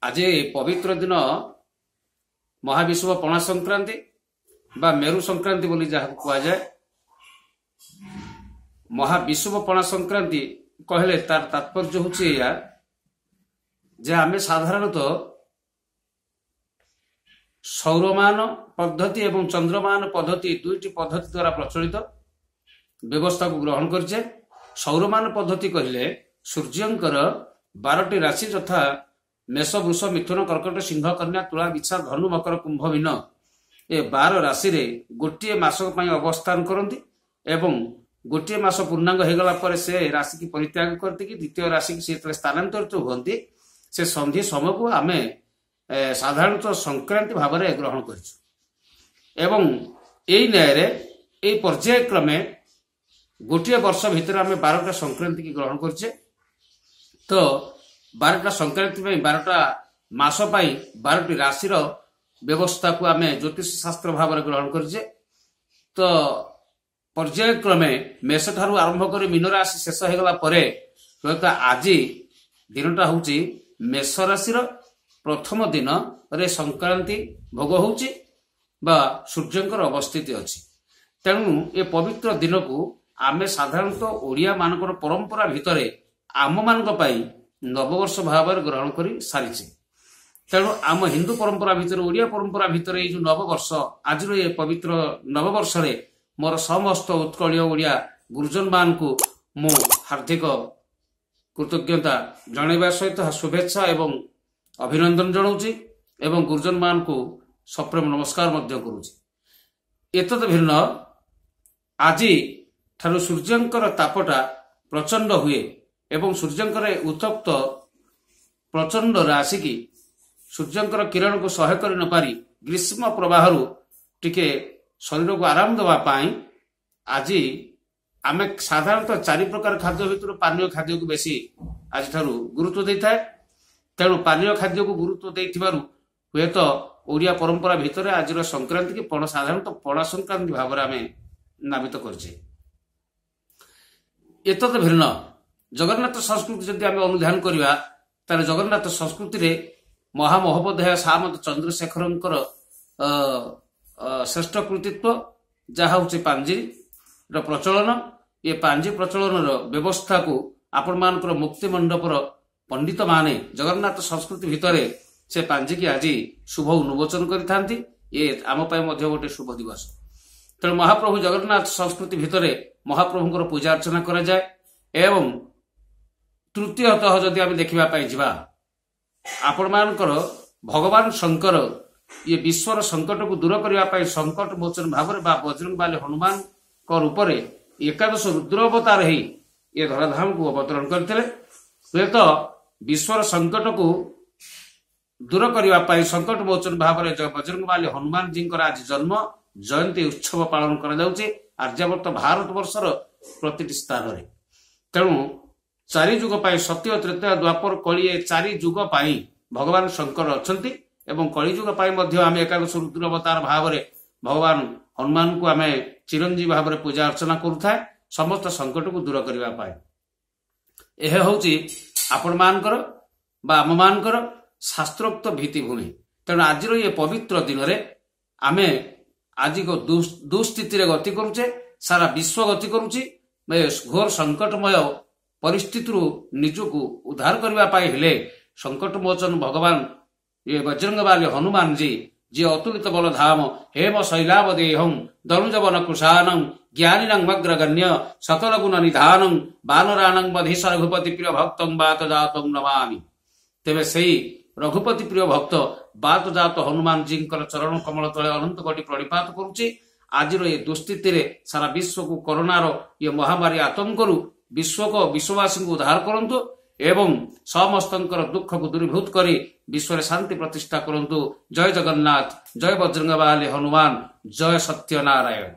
ଆଜି ପବିତ୍ର ଦିନ ମହାବିଷୁବ ପଣା ସଂକ୍ରାନ୍ତି ବା ମେରୁ ସଂକ୍ରାନ୍ତି ବୋଲି ଯାହାକୁ କୁହାଯାଏ। ମହାବିଷୁବ ପଣା ସଂକ୍ରାନ୍ତି କହିଲେ ତାର ତାତ୍ପର୍ଯ୍ୟ ହେଉଛି ଏଇଆ ଯେ ଆମେ ସାଧାରଣତଃ ସୌରମାନ ପଦ୍ଧତି ଏବଂ ଚନ୍ଦ୍ରମାନ ପଦ୍ଧତି ଦୁଇଟି ପଦ୍ଧତି ଦ୍ୱାରା ପ୍ରଚଳିତ ବ୍ୟବସ୍ଥାକୁ ଗ୍ରହଣ କରିଛେ। ସୌରମାନ ପଦ୍ଧତି କହିଲେ ସୂର୍ଯ୍ୟଙ୍କର 12ଟି ରାଶି ଯଥା ମେଷ, ବୃଷ, ମିଥୁନ, କର୍କଟ, ସିଂହ, କନ୍ୟା, ତୁଳା, ବିଛା, ଧନୁ, ମକର, କୁମ୍ଭ, ମୀନ, ଏ 12 ରାଶିରେ ଗୋଟିଏ ମାସ ପାଇଁ ଅବସ୍ଥାନ କରନ୍ତି ଏବଂ ଗୋଟିଏ ମାସ ପୂର୍ଣ୍ଣାଙ୍ଗ ହେଇଗଲା ପରେ ସେ ରାଶିକି ପରିତ୍ୟାଗ କରିକି ଦ୍ୱିତୀୟ ରାଶିକି ସେ ଯେତେବେଳେ ସ୍ଥାନାନ୍ତରିତ ହୁଅନ୍ତି, ସେ ସନ୍ଧି ସମୟକୁ ଆମେ ସାଧାରଣତଃ ସଂକ୍ରାନ୍ତି ଭାବରେ ଗ୍ରହଣ କରିଛୁ। ଏବଂ ଏଇ ନ୍ୟାୟରେ ଏଇ ପର୍ଯ୍ୟାୟକ୍ରମେ ଗୋଟିଏ ବର୍ଷ ଭିତରେ ଆମେ 12ଟା ସଂକ୍ରାନ୍ତିକି ଗ୍ରହଣ କରିଛେ। ତ 12ଟା ସଂକ୍ରାନ୍ତି ପାଇଁ, 12ଟା ମାସ ପାଇଁ 12ଟି ରାଶିର ବ୍ୟବସ୍ଥାକୁ ଆମେ ଜ୍ୟୋତିଷ ଶାସ୍ତ୍ର ଭାବରେ ଗ୍ରହଣ କରିଛେ। ତ ପର୍ଯ୍ୟାୟକ୍ରମେ ମେଷ ଠାରୁ ଆରମ୍ଭ କରି ମୀନ ରାଶି ଶେଷ ହେଇଗଲା ପରେ ହୁଏତ ଆଜି ଦିନଟା ହଉଛି ମେଷ ରାଶିର ପ୍ରଥମ ଦିନରେ ସଂକ୍ରାନ୍ତି ଭୋଗ ହଉଛି ବା ସୂର୍ଯ୍ୟଙ୍କର ଅବସ୍ଥିତି ଅଛି। ତେଣୁ ଏ ପବିତ୍ର ଦିନକୁ ଆମେ ସାଧାରଣତଃ ଓଡ଼ିଆ ମାନଙ୍କର ପରମ୍ପରା ଭିତରେ ଆମମାନଙ୍କ ପାଇଁ ନବବର୍ଷ ଭାବରେ ଗ୍ରହଣ କରି ସାରିଛେ। ତେଣୁ ଆମ ହିନ୍ଦୁ ପରମ୍ପରା ଭିତରେ, ଓଡ଼ିଆ ପରମ୍ପରା ଭିତରେ ଏଇ ଯୋଉ ନବବର୍ଷ, ଆଜିର ଏ ପବିତ୍ର ନବବର୍ଷରେ ମୋର ସମସ୍ତ ଉତ୍କଳୀୟ ଓଡ଼ିଆ ଗୁରୁଜନମାନଙ୍କୁ ମୁଁ ହାର୍ଦ୍ଦିକ କୃତଜ୍ଞତା ଜଣାଇବା ସହିତ ଶୁଭେଚ୍ଛା ଏବଂ ଅଭିନନ୍ଦନ ଜଣାଉଛି ଏବଂ ଗୁରୁଜନମାନଙ୍କୁ ସପ୍ରେମ ନମସ୍କାର ମଧ୍ୟ କରୁଛି। ଏତଦ ଭିନ୍ନ ଆଜି ଠାରୁ ସୂର୍ଯ୍ୟଙ୍କର ତାପଟା ପ୍ରଚଣ୍ଡ ହୁଏ ଏବଂ ସୂର୍ଯ୍ୟଙ୍କର ଉତ୍ତପ୍ତ ପ୍ରଚଣ୍ଡ ଆସିକି ସୂର୍ଯ୍ୟଙ୍କର କିରଣକୁ ସହ୍ୟ କରି ନପାରି ଗ୍ରୀଷ୍ମ ପ୍ରବାହରୁ ଟିକେ ଶରୀରକୁ ଆରାମ ଦେବା ପାଇଁ ଆଜି ଆମେ ସାଧାରଣତଃ 4 ପ୍ରକାର ଖାଦ୍ୟ ଭିତରୁ ପାନୀୟ ଖାଦ୍ୟକୁ ବେଶୀ ଆଜିଠାରୁ ଗୁରୁତ୍ୱ ଦେଇଥାଏ। ତେଣୁ ପାନୀୟ ଖାଦ୍ୟକୁ ଗୁରୁତ୍ୱ ଦେଇଥିବାରୁ ହୁଏତ ଓଡ଼ିଆ ପରମ୍ପରା ଭିତରେ ଆଜିର ସଂକ୍ରାନ୍ତିକି ସାଧାରଣତଃ ପଣା ସଂକ୍ରାନ୍ତି ଭାବରେ ଆମେ ନାମିତ କରିଛେ। ଏତଦ ଭିନ୍ନ ଜଗନ୍ନାଥ ସଂସ୍କୃତି ଯଦି ଆମେ ଅନୁଧ୍ୟାନ କରିବା, ତାହେଲେ ଜଗନ୍ନାଥ ସଂସ୍କୃତିରେ ମହାମହୋପାଧ୍ୟାୟ ସାମନ୍ତ ଚନ୍ଦ୍ରଶେଖରଙ୍କର ଶ୍ରେଷ୍ଠ କୃତିତ୍ୱ ଯାହା ହେଉଛି ପାଞ୍ଜିର ପ୍ରଚଳନ। ଏ ପାଞ୍ଜି ପ୍ରଚଳନର ବ୍ୟବସ୍ଥାକୁ ଆପଣମାନଙ୍କର ମୁକ୍ତି ମଣ୍ଡପର ପଣ୍ଡିତମାନେ ଜଗନ୍ନାଥ ସଂସ୍କୃତି ଭିତରେ ସେ ପାଞ୍ଜିକି ଆଜି ଶୁଭ ଉନ୍ମୋଚନ କରିଥାନ୍ତି। ଏ ଆମ ପାଇଁ ମଧ୍ୟ ଗୋଟେ ଶୁଭ ଦିବସ। ତେଣୁ ମହାପ୍ରଭୁ ଜଗନ୍ନାଥ ସଂସ୍କୃତି ଭିତରେ ମହାପ୍ରଭୁଙ୍କର ପୂଜା ଅର୍ଚ୍ଚନା କରାଯାଏ। ଏବଂ ତୃତୀୟତଃ ଯଦି ଆମେ ଦେଖିବା ପାଇଁ ଯିବା, ଆପଣମାନଙ୍କର ଭଗବାନ ଶଙ୍କର ଇଏ ବିଶ୍ୱର ସଙ୍କଟକୁ ଦୂର କରିବା ପାଇଁ ସଙ୍କଟ ମୋଚନ ଭାବରେ ବା ବଜରଙ୍ଗବାଲି ହନୁମାନଙ୍କ ରୂପରେ ଏକାଦଶ ରୁଦ୍ର ଅବତାର ହେଇ ଏ ଧରାଧାମକୁ ଅବତରଣ କରିଥିଲେ। ହୁଏତ ବିଶ୍ୱର ସଙ୍କଟକୁ ଦୂର କରିବା ପାଇଁ ସଙ୍କଟ ମୋଚନ ଭାବରେ ବଜରଙ୍ଗବାଲି ହନୁମାନଜୀଙ୍କର ଆଜି ଜନ୍ମ ଜୟନ୍ତୀ ଉତ୍ସବ ପାଳନ କରାଯାଉଛି ଆର୍ଯ୍ୟାବର୍ତ୍ତ ଭାରତ ବର୍ଷର ପ୍ରତିଟି ସ୍ଥାନରେ। ତେଣୁ 4 ଯୁଗ ପାଇଁ ସତ୍ୟ, ତ୍ରେତୟା, ଦ୍ୱାପର, କଳି, ଏ 4 ଯୁଗ ପାଇଁ ଭଗବାନ ଶଙ୍କର ଅଛନ୍ତି ଏବଂ କଳିଯୁଗ ପାଇଁ ମଧ୍ୟ ଆମେ ଏକାଦଶ ରୁଦ୍ର ଅବତାର ଭାବରେ ଭଗବାନ ହନୁମାନଙ୍କୁ ଆମେ ଚିରଞ୍ଜୀବୀ ଭାବରେ ପୂଜା ଅର୍ଚ୍ଚନା କରୁଥାଏ ସମସ୍ତ ସଙ୍କଟକୁ ଦୂର କରିବା ପାଇଁ। ଏହା ହେଉଛି ଆପଣମାନଙ୍କର ବା ଆମମାନଙ୍କର ଶାସ୍ତ୍ରୋକ୍ତ ଭିତ୍ତିଭୂମି। ତେଣୁ ଆଜିର ଏ ପବିତ୍ର ଦିନରେ ଆମେ ଆଜି ଦୁଃସ୍ଥିତିରେ ଗତି କରୁଛେ, ସାରା ବିଶ୍ୱ ଗତି କରୁଛି ଘୋର ସଙ୍କଟମୟ ପରିସ୍ଥିତିରୁ ନିଜକୁ ଉଦ୍ଧାର କରିବା ପାଇଁ ହେଲେ ସଙ୍କଟମୋଚନ ଭଗବାନ ଏ ବଜରଙ୍ଗବାଲି ହନୁମାନଜୀ, ଯିଏ ଅତୁଳିତ ବଲ ଧାମ ହେମ ଶୈଲାବ ଦେହଂ ଦରୁଜବନ କୃଷାନଂ ଜ୍ଞାନିନଂ ଅଗ୍ରଗଣ୍ୟ ସକଳ ଗୁଣ ନିଧାନଂ ବାନରାଣଂ ବଧିଶ ରଘୁପତି ପ୍ରିୟ ଭକ୍ତଂ ବାତ ଜାତଂ ନମାମି। ତେବେ ସେଇ ରଘୁପତି ପ୍ରିୟ ଭକ୍ତ ବାତ ଜାତ ହନୁମାନଜୀଙ୍କର ଚରଣ କମଳ ତଳେ ଅନନ୍ତ କୋଟି ପ୍ରଣିପାତ କରୁଛି। ଆଜିର ଏ ଦୁସ୍ଥିତିରେ ସାରା ବିଶ୍ୱକୁ କରୋନାର ଇଏ ମହାମାରୀ ଆତଙ୍କରୁ ବିଶ୍ୱବାସୀଙ୍କୁ ଉଦ୍ଧାର କରନ୍ତୁ ଏବଂ ସମସ୍ତଙ୍କର ଦୁଃଖକୁ ଦୂରୀଭୂତ କରି ବିଶ୍ୱରେ ଶାନ୍ତି ପ୍ରତିଷ୍ଠା କରନ୍ତୁ। ଜୟ ଜଗନ୍ନାଥ, ଜୟ ବଜରଙ୍ଗବାଲି ହନୁମାନ, ଜୟ ସତ୍ୟନାରାୟଣ।